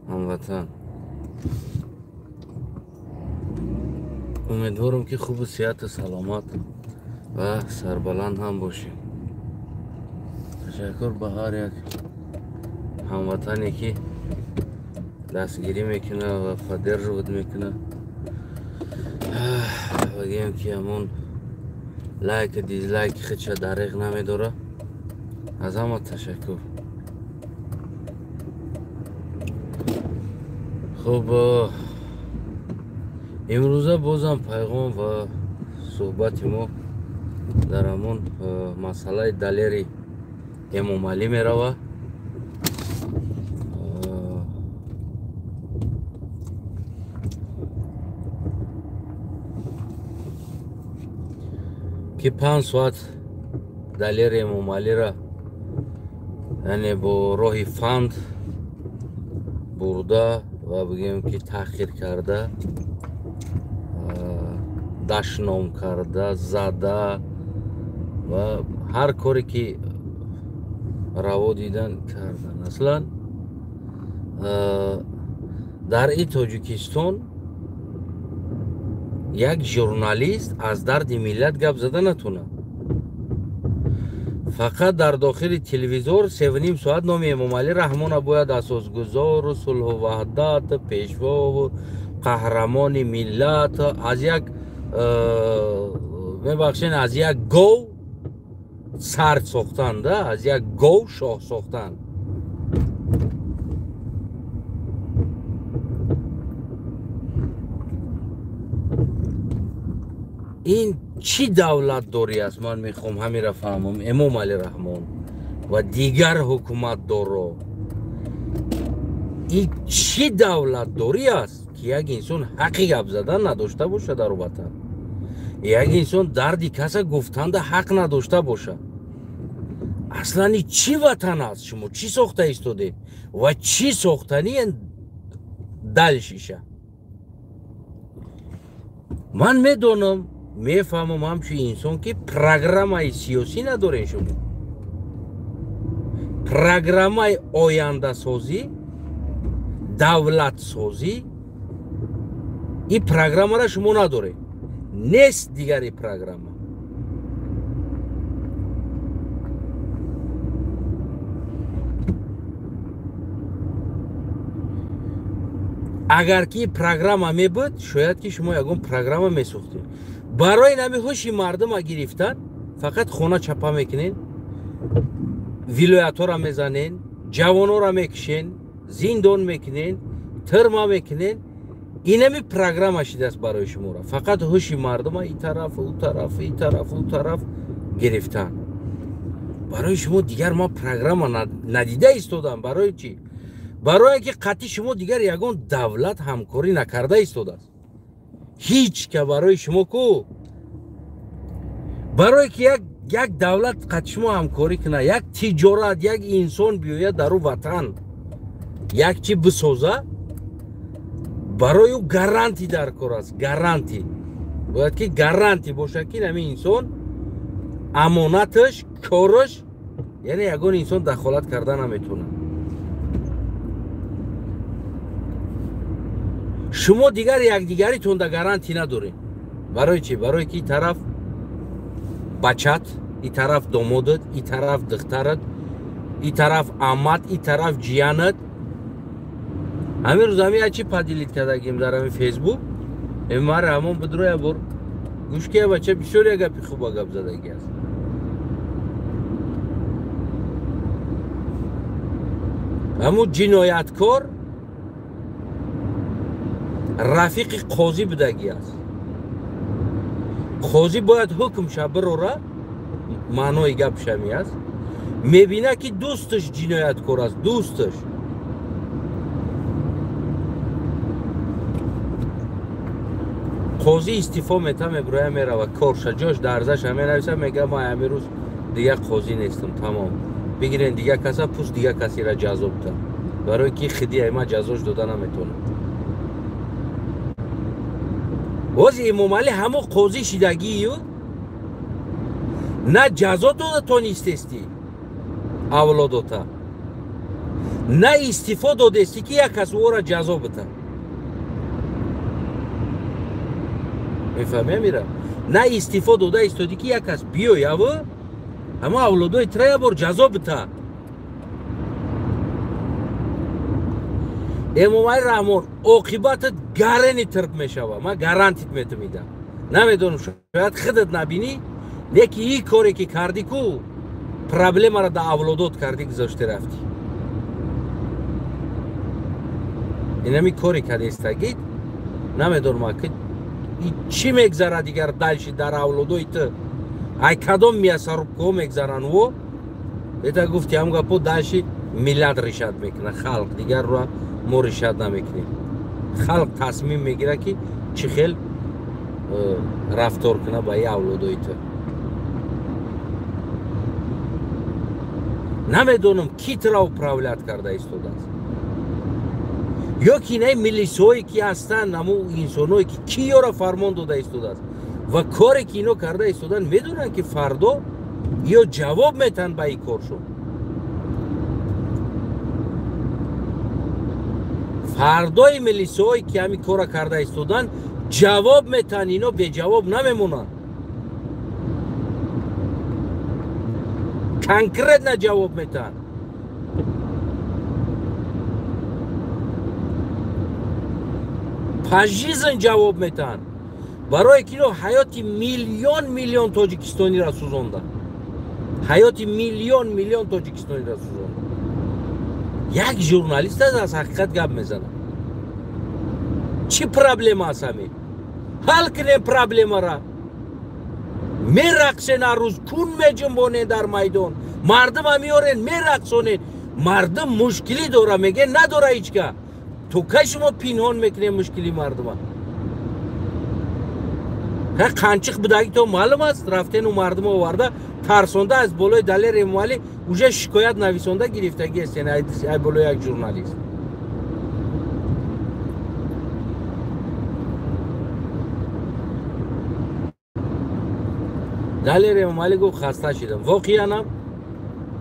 Ҳамватан, умедворам, ки хубу сиҳату саломат ва сарбаланд ҳам бошед. Ташаккур ба ҳар як ҳамватане, ки дастгирӣ мекунад ва поддерживать мекунад. Бигӯем, ки ҳамон лайк, дизлайки худша дариғ намедорад. Аз ҳама ташаккур. Хуб, имрӯза бозам пайғом ва суҳбати мо дар ҳамон масъалаи Далери Эмомалӣ меравад. Ки 5 соат Далери Эмомалиро, яъне бо роҳи фанд бурда ва бигӯем, ки таҳқир карда, дашном карда, зада ва ҳар коре ки раво дидан кардан. Аслан дар и Тоҷикистон як журналист аз дарди миллат гап зада натонад. Фақат дар дохили телевизор 3,5 соат номи Эмомалӣ Раҳмона бояд асосгузору сулҳу ваҳдат, пешвову қаҳрамони миллат, аз як, мебахшен, аз як гов сар сохтанда, аз як гов шоҳ сохтан. Ин чӣ давлатдорӣ аст? Ман мехоҳам ҳамира фаҳмам. Эмомалӣ Раҳмон ва дигар ҳукуматдоро, ин чӣ давлатдорӣ аст, ки як инсон ҳаққи гап задан надошта бошад дар ватан, як инсон дарди каса гуфтанда ҳақ надошта бошад? Аслан и чӣ ватан аст? Шумо чӣ сохта истодед ва чӣ сохтани дальше ша? Ман медонам, мефаҳмам ҳамчун инсон, ки программаи сиёсӣ надорем. Шумо программаи ояндасозӣ, давлатсозӣ, ин программаро шумо надоред, нест дигари программа. Агар ки программа мебуд, шояд ки шумо ягон программа месохтед. Барои нами ҳуши мардума гирифтан фақат хона чапа мекунен, вилоятҳоро мезанен, ҷавонҳоро мекушен, зиндон мекунен, тирма мекунен. Инами программа шидааст барои шуморо, фақат ҳуши мардума и тараф, ӯ тараф, и тараф, ӯ тараф гирифтан. Барои шумо дигар ман программа надида истодам. Барои чӣ? Барое ки қатъи шумо дигар ягон давлат ҳамкорӣ накарда истодааст, ҳеҷ ка барои шумо ку. Барое ки як давлат қатъи шумо ҳамкорӣ кунад, як тиҷорат, як инсон биёяд дар ӯ ватан, як чи бисоза, барои ӯ гарантӣ дар кор аст. Гарантӣ бояд, ки гарантӣ бошад, ки ҳамин инсон амонаташ, кораш, яъне ягон инсон дахолат карда наметавонад. Шумо дигар якдигаритонда гарантӣ надоред. Барои чӣ? Барое ки и тараф бачат, и тараф домодат, и тараф духтарат, и тараф амат, и тараф ҷиянат. Ҳамин рӯз ҳамин як чи поделить кардагим дар ҳамин Фейсбук. Мара ҳамон бидро, як бор гӯш ки, бача бисёр як гапи хуба гап задагӣ аст. Ҳамун ҷинояткор рафиқи қозӣ будагӣ аст. Қозӣ бояд ҳукмша бирора, маънои гапшами аст, мебина, ки дӯсташ ҷинояткор аст, дӯсташ. Қозӣ истифо мета, мебироя, мерава корша, ҷош дарзаша менависа, мега: «Ман ҳамин рӯз дигар қозӣ нестам, тамом, бигирен дигар каса, пуст дигар касера ҷазо бита, барои ки хидия ман ҷазош дода наметавонам». Бози Эмомалӣ ҳамо қозӣ шидагию на ҷазо дода тонистести авлодота, На истифо додестӣ ки як кас ӯро ҷазо бита. Мефаҳмӣ амира? На истифо дода истоди ки як кас биёяву ҳама авлодои тра як бор ҷазо бита. Эмомалӣ Раҳмон, оқибатат гарени тирб мешава. Ман гарантит метумидам. Намедонам, шояд худат набинӣ, леки ин коре ки кардӣ ку проблемаро дар авлодот кардӣ, гузошта рафтӣ. Инами коре кадестагид, намедонам ки чӣ мегзарад дигар дальше дар авлодои ту. Ай кадом миясарубкаҳо мегзаранд во? Это гуфти ҳам гапо дальше миллат решат мекунад, халқ дигарро мо решат намекунем. Халқ тасмим мегирад ки чӣ хел рафтор кунад ба ин авлодои ту. Намедонам ки тура управлят карда истодааст. Ё ки инаи милисҳое ки ҳастанд, ҳамун инсонҳое ки ки ёро фармон дода истодааст ва коре ки ино карда истоданд, медонанд ки фардо ё ҷавоб метаҳанд ба ин коршон. Фардои милисҳое ки ҳамин корро карда истоданд ҷавоб метаҳанд, ино беҷавоб намемонанд. Конкретно ҷавоб метаҳанд. Пажизн ҷавоб метаҳанд. Барое ки ино ҳаёти миллион миллион тоҷикистониро сӯзонданд. Ҳаёти миллион миллион тоҷикистониро сӯзонданд. Як журналист аз ҳақиқат гап мезанад. Чӣ проблема аст ҳамин? Ҳал кунем проблемаро. Мерақсен ҳар рӯз, кун меҷунбонен дар майдон. Мардума меорен, мерақсонен. Мардум мушкилӣ дора, меге надора ҳеҷ ка. То кай шумо пинҳон мекунем мушкили мардума? Қанчиқ будагӣ то маълум аст, рафтену мардума оварда тарсонда аз болои Далер Эмомалӣ уже шикоят нависонда гирифтагӣ ҳастен ай болои як журналист. Далер Эмомалӣ гуфт хаста шидам.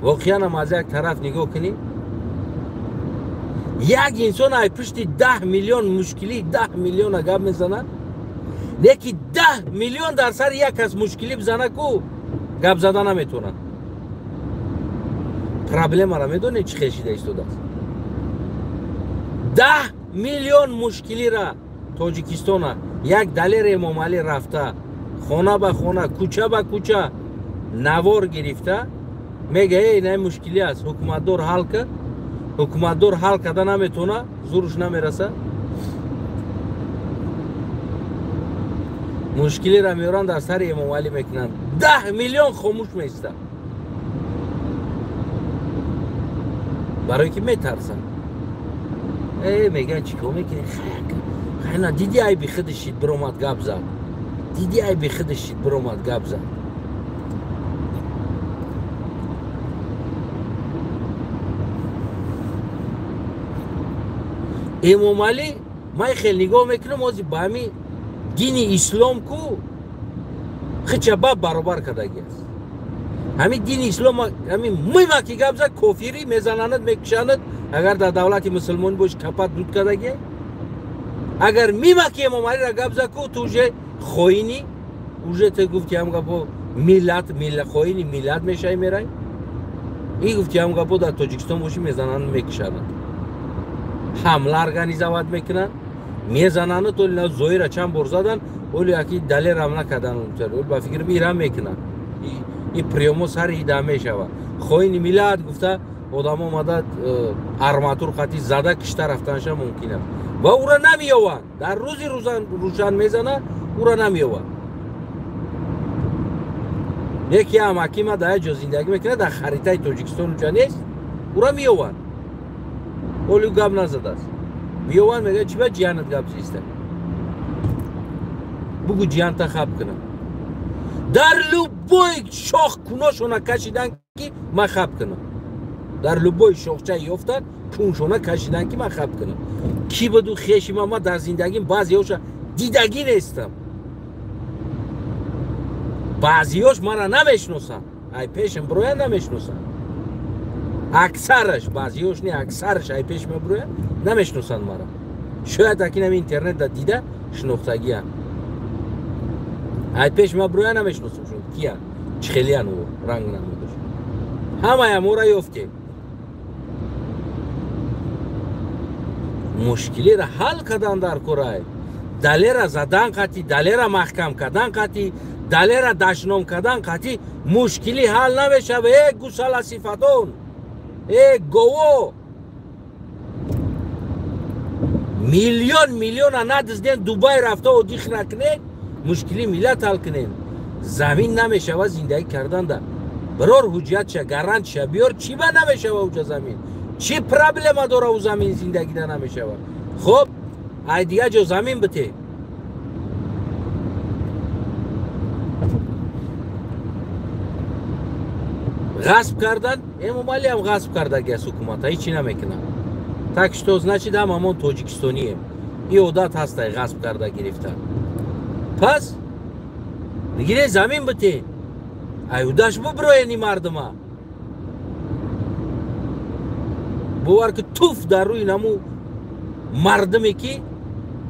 Воқеанам аз як тараф нигоҳ кунӣ, як инсон ай пушти 10 миллион мушкилӣ 10 миллиона гап мезанад, леки 10 миллион дар сари як кас мушкилӣ бизана ку гап зада наметавонад. Проблемаро медонед чӣ хел шида истодааст? 10 миллион мушкилира Тоҷикистона як Далер Эмомалӣ рафта хона ба хона, кӯча ба кӯча навор гирифта мега эй ина мушкилӣ аст, ҳукуматдор ҳал кард. Ҳукуматдор ҳал карда наметавона, зуруш намераса. Мушкилиро меоранд дар сари Эмомалӣ мекунанд. 10 миллион хомӯш меистад. Барое ки метарсанд. Мегӯянд чӣ кор мекунӣ? Хайна диди айби худаш шид биромад гап зад. Диди айби худаш шид биромад гап зад. Эмомалӣ ман хел нигоҳ мекунам, ҳозир ба ҳамин дини ислом ку хича баб баробар кардагӣ аст. Ҳамин дини ислом ҳамин мима ки гап зад кофирӣ мезананад, мекушанад. Агар дар давлати мусулмонӣ боши капат дуд кардагӣ. Агар мима ки Эмомалиро гап зад ку ту уже хоинӣ, уже ту гуфти ҳам гапо миллат, хоини миллат мешавӣ мерай. Ин гуфти ҳам гапо дар Тоҷикистон боши мезананд, мекушанад. Ҳамла организоват мекунанд, мезананд, то ина Зоира чанд бор заданд, оли яки Далер ҳамла карданд, ба фикри ирам мекунанд. Ин приёмо сари ида мешавад. Хоини миллат гуфта одамо омада арматур хати зада кишта рафтанша мумкин аст. Ва ӯра намеёванд. Дар рӯзи рӯшан мезана, ӯра намеёванд. Яке ҳам ҳакима дар як ҷо зиндагӣ мекунад, дар харитаи Тоҷикистон уҷа нест, ӯра меёванд. Оли гап назадааст. Меёванд, мегӯяд чӣ ба ҷиянат гап зиста? Бугу ҷиянта хаб кунам. Дар любой шох куношона кашидан ки ман хаб кунам. Дар любой шохча ёфтан куншона кашидан ки ман хаб кунам. Ки буду хеши ман дар зиндагим баъзеҳоша дидагӣ нестам. Баъзеҳош мара намешиносанд. Ай пешам бироян намешиносанд. Аксараш, баъзиёш не, аксараш ай пеш мебуроя, намешиносанд мара. Шояд акинам интернетда дида шинохтагиян. Ай пеш мебуроя намешиносамшон, киян, чӣ хелиян ӯ ранг намудаш. Ҳамая мора ёфтем. Мушкилиро ҳал кардан дар корай. Далера задан қатӣ, далера маҳкам кардан қатӣ, далера дашном кардан қатӣ мушкилӣ ҳал намешава. Э гусала сифатон, э гово, миллион миллиона надизден, Дубай рафта одих накунед, мушкили миллат ҳал кунед. Замин намешава зиндагӣ карданда. Бирор ҳуҷҷатша, гарантша биёр, чӣ ба намешава уҷа замин? Чӣ проблема дора ӯ замин зиндагида намешава? Хоб, ай дига ҷо замин бите. Ғасб кардан, Эмомалӣ ҳам ғасб кардагиаст ҳукумата, ҳечи намекунад. Так что значит ҳамамон тоҷикистонием. И одат ҳастай ғасб карда гирифтан. Пас бигире замин бите. Ай удаш буброени мардума. Бовар ки туф дар рӯи наму мардуме ки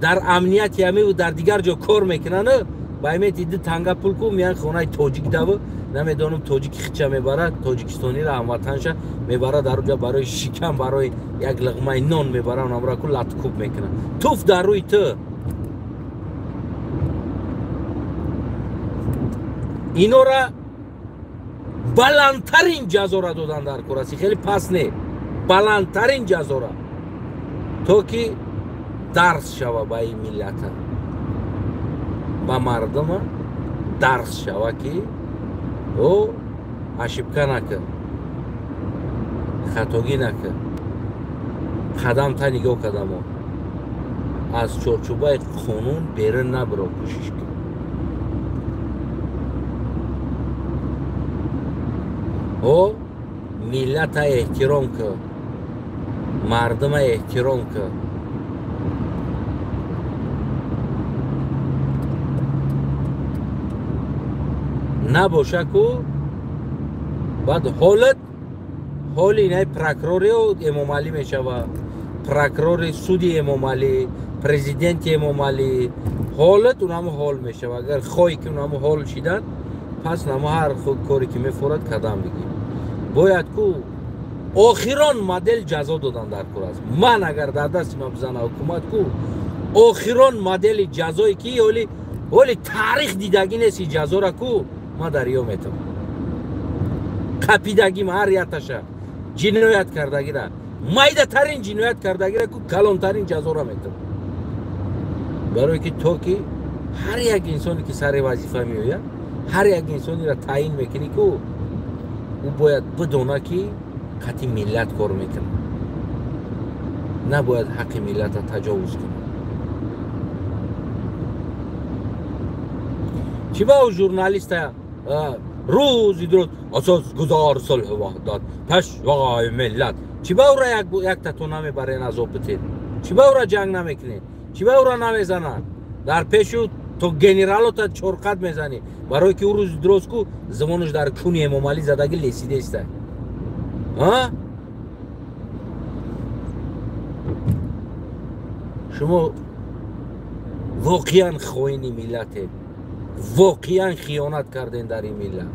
дар амнияти ҳамиву дар дигар ҷо кор мекунанд, баймети ду танга пул ку миян хонаи тоҷик даву, намедонам тоҷики хича мебарад, тоҷикистониро ҳамватанша мебарад, дар уҷа барои шикам, барои як лиғмаи нон мебарад, намра ку латкуб мекунад. Туф дар рӯи ту. Инора баландтарин ҷазора додан дар кор аст, хеле пас не, баландтарин ҷазора, то ки дарс шава ба ин миллата, ба мардума дарс шава ки ӯ ошибка накун, хатогӣ накун, қадамта нигоҳ кадамо, аз чорчӯбаи қонун берун набиро, кӯшиш кун. Ӯ миллата эҳтиром кун, мардума эҳтиром кун. Набоша ку баъд ҳолат ҳоли инаи прокурори Эмомалӣ мешава, прокурори суди Эмомалӣ, президенти Эмомалӣ, ҳолат унамо ҳол мешава. Агар хоҳӣ ки унамо ҳол шидан, пас намо ҳар коре ки мефорад кадам бигир. Бояд ку охирон модел ҷазо додан дар кор аст. Ман агар дар дасти ман бизана ҳукумат ку охирон модели ҷазое ки ҳоли таърих дидагӣ нест, ҷазора ку ма дарё метавам. Қапидагим ҳар яташа ҷиноят кардагира, майдатарин ҷиноят кардагира ку калонтарин ҷазора метавам. Барое ки то ки ҳар як инсоне ки сари вазифа меояд, ҳар як инсонеро таъин мекунӣ ку ӯ бояд бидона ки қати миллат кор мекунад, набояд ҳаққи миллатро таҷовуз кунад. Чӣ ба ӯ журналиста рӯзи дуруст асосгузор сулҳу ваҳдат, пешвои миллат, чӣ ба ӯра якта то намебарен азоб битед? Чӣ ба ӯра ҷанг намекунед? Чӣ ба ӯра намезанад? Дар пешу то генералота чорқат мезанӣ, барое ки ӯ рӯзи дуруст ку зимонаш дар куни Эмомалӣ задагӣ лесидаиста. Шумо воқеан хоини миллатед, воқеан хиёнат карден дар ин миллат.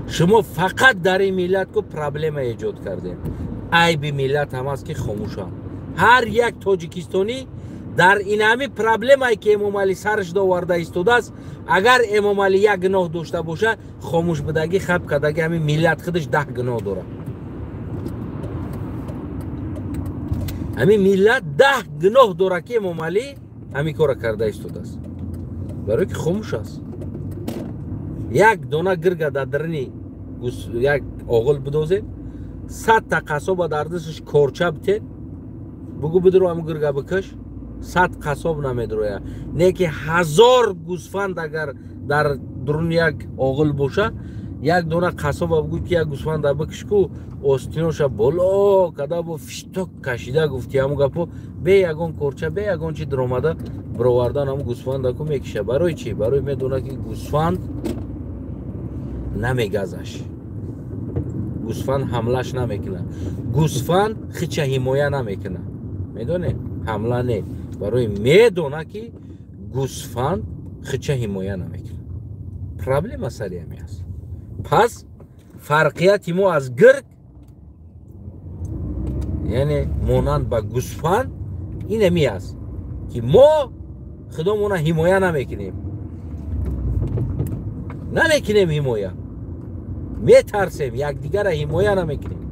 Шумо фақат дар ин миллат ку проблема эҷод кардем. Айби миллат ҳам аст ки хомӯшанд. Ҳар як тоҷикистонӣ дар ин ҳами проблемае ки Эмомалӣ сараш доварда истодааст, агар Эмомалӣ як гуноҳ дошта бошад, хомӯш будагӣ, хаб кардагӣ ҳамин миллат худаш 10 гуноҳ дорад. Ҳамин миллат 10 гуноҳ дорад ки Эмомалӣ ҳамин кора карда истодааст, барое ки хомӯш аст. Як дона гирга дар дарини як оғил бидозед, 100 та қассоба дар дасташ корча битед, бугӯ бидро ҳамун гирга бикаш, 100 қассоб намедрояд. Не ки 1000 гӯсфанд агар дар дуруни як оғил боша, як дона қассоба бугӯ ки як гӯсфанда бикаш ку, остиноша боло када бо фишток кашида гуфти ҳамун гапо, бе ягон корча, бе ягон чи даромада бировардан ҳамун гӯсфанда ку мекиша. Барои чӣ? Барои медона ки гӯсфанд намегазаш. Гӯсфанд ҳамлаш намекунад, гӯсфанд хича ҳимоя намекунад. Медонед, ҳамла не, барои медона ки гӯсфанд хича ҳимоя намекунад. Проблема сари ҳами аст. Пас фарқияти мо аз гирг, яъне монанд ба гӯсфанд, ин ҳами аст ки мо худомона ҳимоя намекунем, намекунем ҳимоя, метарсем, якдигарро ҳимоя намекунем.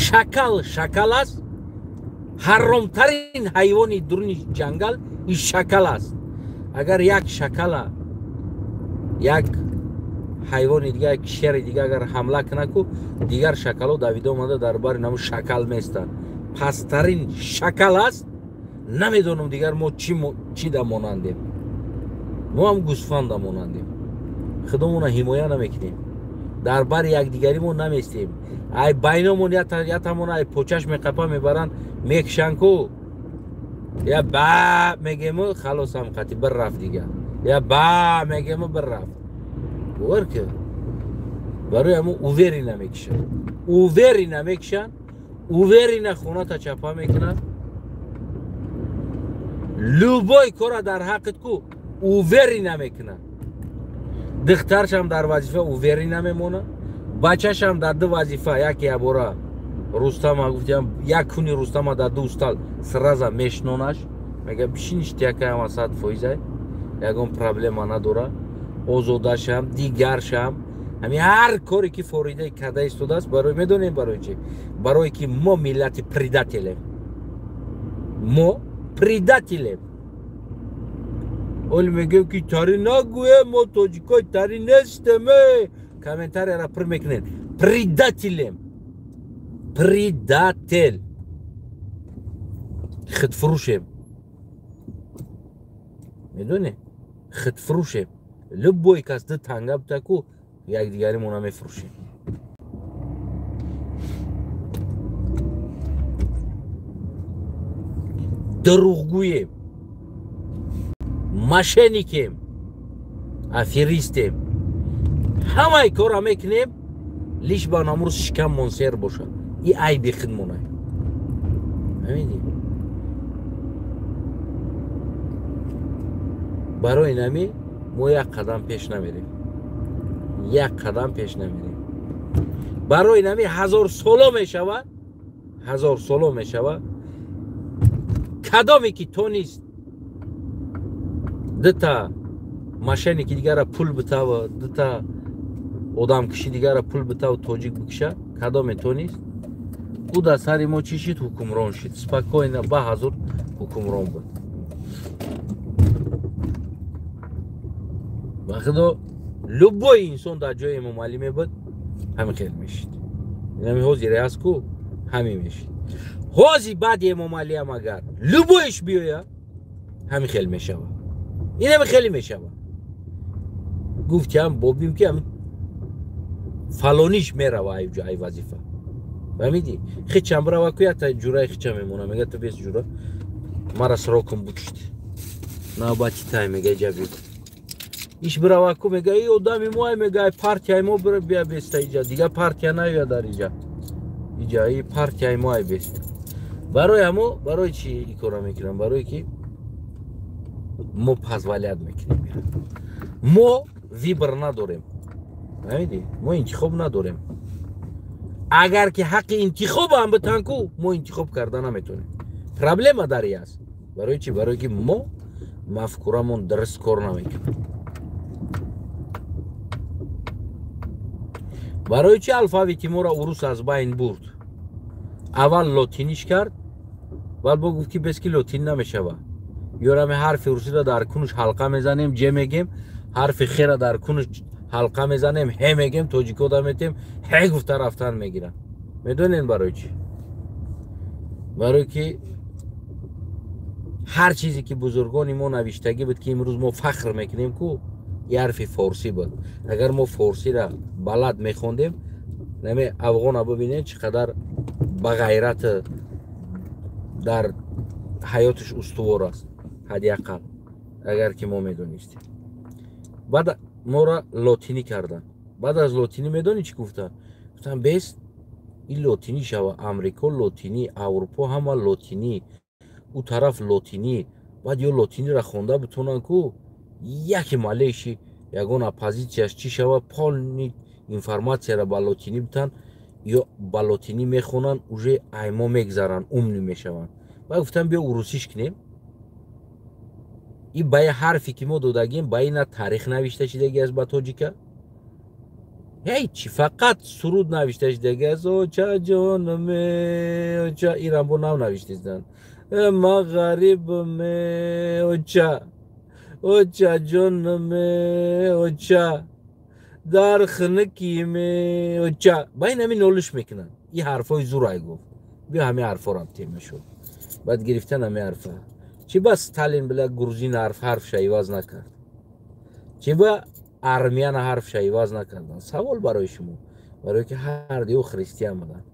Шакал шакал аст, ҳаромтарин ҳайвони дуруни ҷангал ин шакал аст. Агар як шакала як ҳайвони дига, як шери дига агар ҳамла кунад ку, дигар шакало давида омада дар бари намо шакал местанд. Пасттарин шакал аст. Намедонам дигар мо чӣ да монандем. Мо ҳам гӯсфанда монандем. Худомона ҳимоя намекунем, дар бари якдигари мо наместем. Ай байномон ятамон ай почаш меқапа мебаранд, мекшанд ку, я ба мегему халос ҳам қати бір рафт дига, я ба мегему бір рафт. Бовар ки барои ҳамо уверена мекишанд, уверена мекишанд, уверена хоната чапа мекунанд. Любой кора дар ҳаққит ку уверена мекунад. Духтаршам дар вазифа уверена мемонад, бачашам дар ду вазифа, яке ябора Рустама гуфтям, як куни Рустама дар ду устал сраза мешнонаш, мега бишиниш тиякаяма 100%, ягон проблема надора. Озодашам, дигаршам, ҳами ҳар коре ки форидаи карда истодааст, барои медонем барои чи? Барое ки мо миллати предателем, мо предателем. Оли мегӯем ки тари нагӯем, мо тоҷикои тари нестем. Комментарияра пур мекунед. Предателем, предатель, худфурӯшем. Медонед, худфурӯшем. Любой кас ду танга бута ку, якдигаримона мефурӯшем. Дурӯғгӯем, мошенникем, аферистем. Ҳамаи корро мекунем, лиш ба намрӯз шикаммон сер бошад. И айби худмонай. Ҳамиди барои нами мо як қадам пеш намерем, як қадам пеш намерем. Барои нами 1000 соло мешавад, 1000 соло мешавад. Кадоме ки тонист дута мошенники дигара пул битава, дута одамкиши дигара пул битава, тоҷик бикиша, кадоме тонист, ӯ дар сари мо чӣ шид? Ҳукмрон шид. Спокойно ба ҳазур ҳукмрон буд. Ба худо любой инсон дар ҷои Эмомалӣ мебуд, ҳамин хел мешид. Инами ҳозире аст ку, ҳамин мешид. Ҳози баъди Эмомалиам агар любойш биёя, ҳамин хел мешавад. Инами хеле мешавад. Гуфтиам бобим ки ҳамин фалониш мерава ай ай вазифа. Фаҳмидӣ? Хичам бирава ку, якта ҷураи хича мемона, мега ту бес ҷура, мара срокум бучид. Навбати тай мега иҷа биё. Иш бирава ку, мега и одами мо ай, мега ай партияи мо бира бия беста иҷа, дигар партия наёя дар иҷа. Иҷа и партияи мо ай беста. Барои ҳамо, барои чи и кора мекунам? Барое ки мо позволят мекунем. Мо выбор надорем. Фаҳмидӣ? Мо интихоб надорем. Агар ки ҳаққи интихобам битан ку, мо интихоб карда наметонем. Проблема дар и аст. Барои чи? Барое ки мо мафкурамон дуруст кор намекунем. Барои чи алфавити моро урус аз байн бурд? Аввал лотиниш кард, баъд бо гуфт ки бес ки лотин намешавад. Ёрами ҳарфи русиро дар кунуш ҳалқа мезанем, ҷ мегем, ҳарфи хера дар кунуш ҳалқа мезанем, ҳ мегем, тоҷико да метем, ҳ гуфта рафтан мегиранд. Медонед барои чи? Барое ки ҳар чизе ки бузургони мо навиштагӣ буд, ки имрӯз мо фахр мекунем ку, и ҳарфи форсӣ буд. Агар мо форсиро балад мехондем, наме афғона бибинед чӣ қадар ба ғайрат дар ҳаёташ устувор аст, ҳадди ақал агар ки мо медонистем. Баъд Мора лотинӣ карданд. Баъд аз лотинӣ медонӣ чӣ гуфтанд? Гуфтанд бес ин лотинӣ шава, Амрико лотинӣ, Аврупо ҳама лотинӣ, ӯ тараф лотинӣ. Баъд ё лотиниро хонда битонанд ку яке малеши ягон оппозитсияш чӣ шава, полный информатсияро ба лотинӣ битан, ё ба лотинӣ мехонанд, уже аймо мегзаранд, умный мешаванд. Баъд гуфтанд биё урусиш кунем. И ба ҳарфе ки мо додагем, ба ина таърих навишта шидаги аст ба тоҷика. Ҳечи, фақат суруд навишта шидаги аст. Оча ҷонме, оча, ирам бо нав навиштистанд. Ма ғарибме, оча, оча ҷонме, оча, дар хинукиме, оча. Ба ин ҳамин нолиш мекунанд. И ҳарфҳои зурай гуфт. Биё ҳамин ҳарфҳорам тема шуд. Баъд гирифтан ҳамин ҳарфа. Чӣ ба Сталин била грузин ҳарфша иваз накард? Чӣ ба армияна ҳарфша иваз накарданд? Савол барои шумо. Барое ки ҳар ду христиан буданд.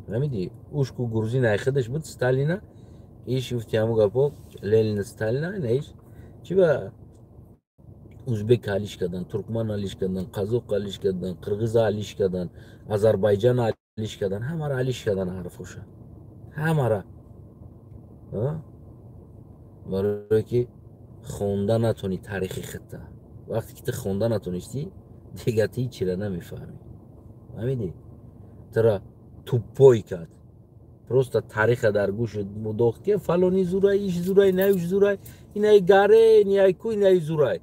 Фаҳмидӣ? Ушку грузин айхидаш буд Сталина, иш гуфти ҳаму гапо Ленин Сталина, ина иш. Чӣ ба узбек алиш кардан, туркман алиш кардан, қазоқ алиш кардан, қирғиз алиш кардан, Озарбойҷон алиш кардан, ҳамаро алиш кардан ҳарфоша. Ҳамара. Барое ки хонда натонӣ таърихи хитта. Вақте ки ту хонда натонистӣ, дига ту ҳечира намефаҳмӣ. Фаҳмидӣ? Тура тупой кард. Просто таъриха дар гӯшат мудохт ки фалони зурай, иш зурай, наиш зурай, инаи гаре, инаи ку, инаи зурай.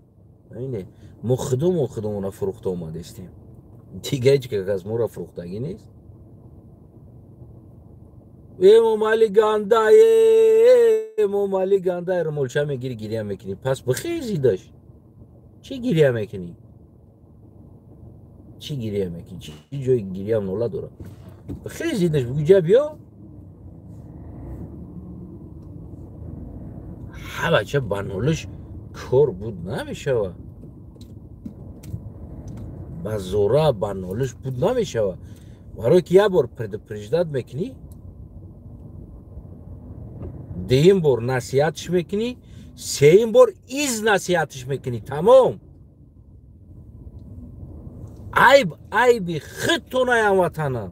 Фаҳмидӣ? Мо худомон худомонро фурӯхта омадестем. Дига ҳеҷ кас моро фурӯхтагӣ нест. Эмомалӣ гандай, Эмомалӣ гандай, румолча мегири, гиря мекунӣ. Пас бихезидаш. Чӣ гиря мекунӣ? Чӣ гиря мекунӣ? Чӣ ҷои гирям нола дорад? Бихезидаш, бугӯ ҷа биё. Ҳа бача ба нолиш кор буд намешава. Ба зора ба нолиш буд намешава. Барое ки як бор предупреждать мекунӣ, дуюм бор насиҳатш мекунӣ, сеюм бор из насиҳатш мекунӣ. Тамом. Айб айби худтонай ҳамватанам.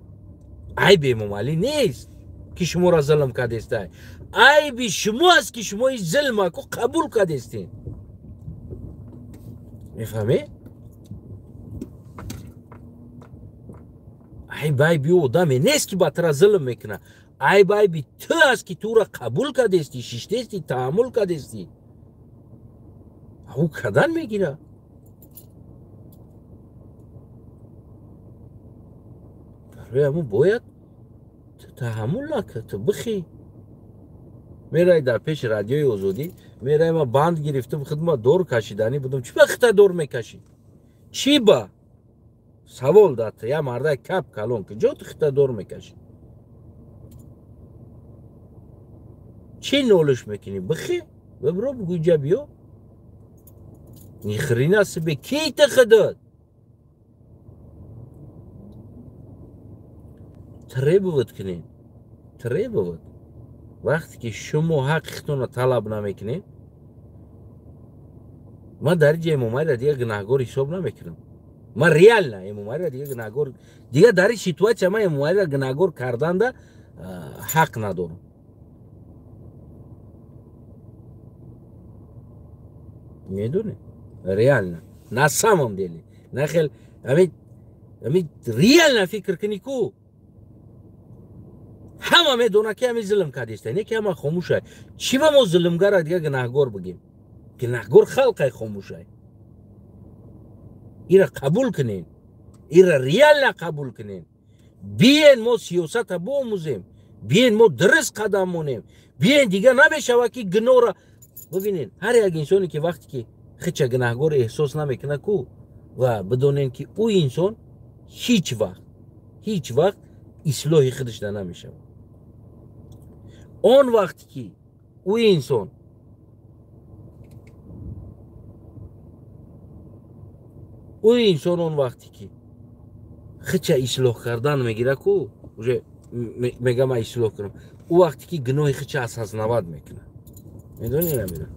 Айби Эмомалӣ нест ки шуморо зулм кардестай. Айби шумо аст ки шумо ин зулмаку қабул кардестед. Мефаҳмед? Айб айби одаме нест ки ба тура зулм мекунад. Айб айби ту аст ки тура қабул кардестӣ, шиштестӣ, таҳаммул кардестӣ. Ӯ кадан мегирад. Барои ҳамун бояд ту таҳаммул накард, ту бихӣ. Мерай дар пеши радиои Озодӣ, мерай ма банд гирифтам, худма дор кашиданӣ будам. Чӣ ба хита дор мекашӣ? Чӣ ба? Савол дад ту, я мардай кап калон, ки ҷо ту хита дор мекашӣ? Чӣ нолиш мекунӣ? Бихӣ, бибро, бугӯ ҷа биё. Ни хрена себе, ки ту худат? Требовать кунед, требовать. Вақте ки шумо ҳаққи худтонро талаб намекунед, ман дар ҷа Эмомалиро дига гунаҳгор ҳисоб намекунам. Ман реально Эмомалиро дига гунаҳгор, дига дар ин ситуатсия ман Эмомалиро гунаҳгор карданда ҳақ надорам. Медонед? Реально, на самом деле. Нахел, ами реально фикр кунӣ ку. Ҳама медонад ки ҳамин зулм кардеста, не ки ҳама хомӯшай. Чӣ ба мо зулмгарра дига гунаҳгор бигем? Гунаҳгор халқай хомӯшай. Ира қабул кунед, ира реально қабул кунед. Биен мо сиёсата биомӯзем, биен мо дуруст қадам монем, биен дига намешавад ки гуноҳра бибинед. Ҳар як инсоне ки вақте ки хича гунаҳгор эҳсос намекунад ку, ва бидонед ки ӯ инсон ҳеҷ вақт, ҳеҷ вақт ислоҳи худашда намешавад. Он вақте ки ӯ инсон он вақте ки хича ислоҳ кардан мегирад ку, уже мега ман ислоҳ кунам, ӯ вақте ки гуноҳи хича осознавать мекунад. Медонӣ намедонӣ?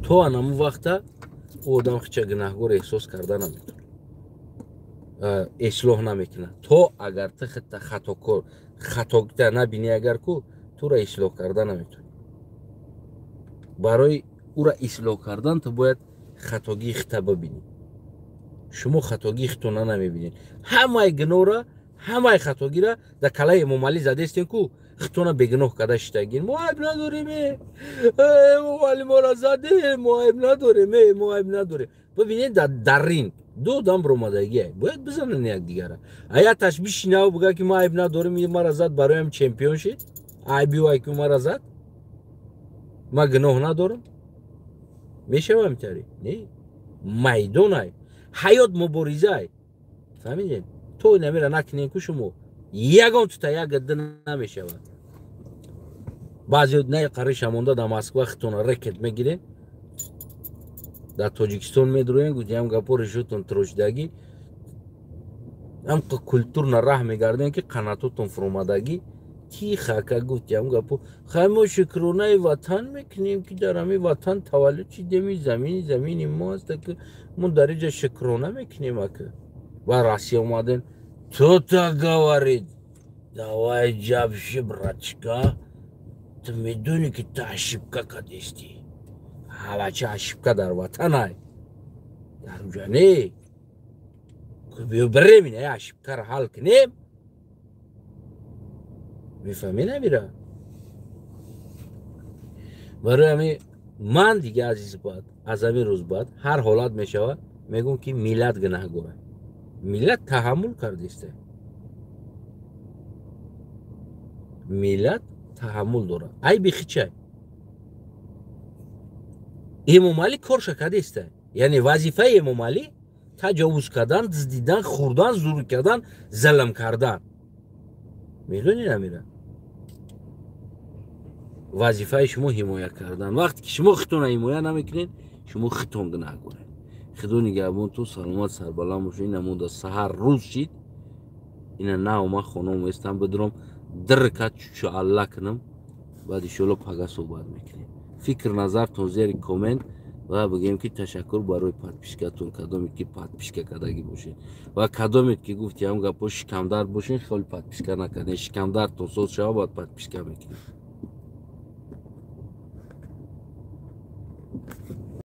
То анаму вақта ӯ одам хича гунаҳгор эҳсос карда наметавонад, ислоҳ намекунад. То агар ту хитта хатокор хатогита набинӣ, агар ку тура ислоҳ карда наметавонӣ. Барои ӯра ислоҳ кардан ту бояд хатогии хита бибинӣ. Шумо хатогии хитона намебинед. Ҳамаи гуноҳра, ҳамаи хатогира дар калаи Эмомалӣ задестем, ку хитона бегуноҳ карда шитагин. Мо айб надорем, Эмомалӣ мора задем, мо айб надорем, мо айб надорем. Бибинед, дар ринг ду одам баромадагия, бояд бизананд якдигара. А якташ бишинаву буга, ки ма айб надорем, мара зад, бароям чемпион шид. Айби вай, ки мара зад, ма гуноҳ надорам, мешавам тари не. Майдонай ҳаёт, муборизай, фаҳмидед? То инамира накунем, ку шумо ягон тута як гадда намешавад. Баъзе на қариша монда дар Москва хитона рекет мегирен, дар Тоҷикистон медроен, гудиам гапо решотон трошидагӣ, ам культурно раҳ мегардем, ки қанатотон фуромадагӣ. Тихо ка гуфтиам гапо, хай, мо шукронаи ватан мекунем, ки дар ҳами ватан таваллуд шидеми, замини замини мо аст, ки мо дар иҷа шукрона мекунем. Ака ба Россия омадем, кто-то говорит: «Давай ҷабши, братишка, ту медонӣ, ки ту ошибка кардести». Ҳавача ошибка дар ватанай, дар уҷа не. Биё бирем, ина ошибкаро ҳал кунем. Мефаҳмӣ намира? Барои ҳами ман дига, азиз, баъд аз ҳамин рӯз баъд ҳар ҳолат мешавад, мегӯм, ки миллат гунаҳгора. Миллат таҳаммул кардиста, миллат таҳаммул дорад. Айби хичай, Эмомалӣ корша кардиста. Яъне вазифаи Эмомалӣ таҷовуз кардан, дуздидан, хӯрдан, зур кардан, залм кардан. Медонӣ намира? Вазифаи шумо ҳимоя кардан. Вақте ки шумо хитона ҳимоя намекунед, шумо хитон гунаҳгоред. Худо нигаҳбонтон, саломат, сарбаланд бошед. Ина монда саҳар рӯз шид, ина наома хона местам, бидуром дирка чучу алла кунам. Баъд иншоалло пага суҳбат мекунем. Фикр назартон зери коммент ва бигӯем, ки ташаккур барои подпискатон, кадоме ки подписка кардагӣ бошед ва кадоме ки гуфти ҳам гапо шикамдард бошед, хеле подписка накардем. Шикамдардтон соз шава, баъд подписка мекунем.